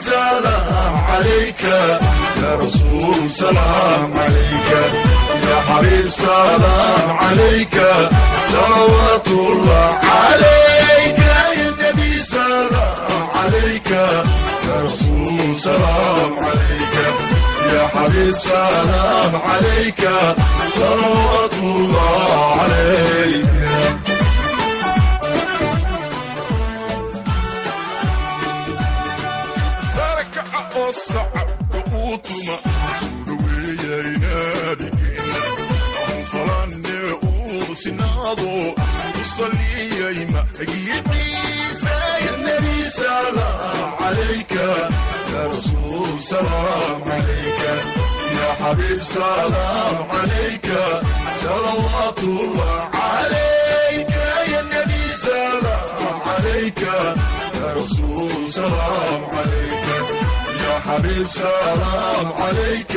سلام عليك، يا رسول سلام عليك، يا حبيب سلام عليك، صلوات الله عليك. يا النبي سلام عليك، يا رسول سلام عليك، يا حبيب سلام عليك، صلوات الله عليك. Sarakaca oo sacabka uu tuma, soo dhaweeyay nabigeena ansalanne uu sinaado ku saliyay magiciisa. Ya nebi salaam calayka, ya rasuul salaam calayka, ya xabiib salaam calayka, salawaatullah calayka. Ya nebi salaam calayka، يا رسول سلام عليك، يا حبيب سلام عليك.